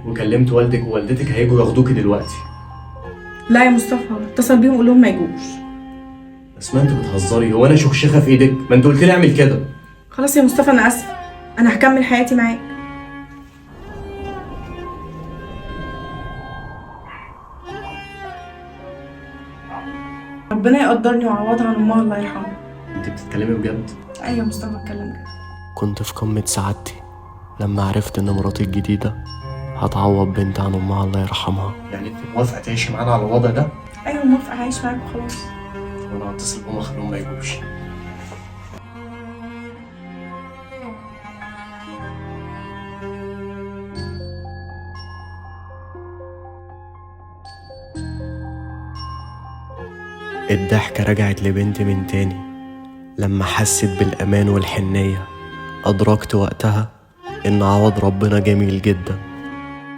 وكلمت والدك ووالدتك هيجوا ياخدوكي دلوقتي. لا يا مصطفى، اتصل بيهم قول لهم ما يجوش. اسماء انت بتهزري؟ هو انا شخشخه في ايدك؟ ما انت قلت لي اعمل كده. خلاص يا مصطفى انا اسفه، انا هكمل حياتي معاك. ربنا يقدرني ويعوضها عن امها الله يرحمها. انت بتتكلمي بجد؟ ايوه يا مصطفى اتكلم جد. كنت في قمة سعادتي لما عرفت ان مراتي الجديدة هتعوض بنت عن امها الله يرحمها. يعني انت موافقة تعيشي معانا على الوضع ده؟ ايوه موافقة، هعيش معاك وخلاص. وانا هتصل بهم اخليهم ما يجوش. الضحكة رجعت لبنتي من تاني لما حست بالأمان والحنية. أدركت وقتها إن عوض ربنا جميل جدا.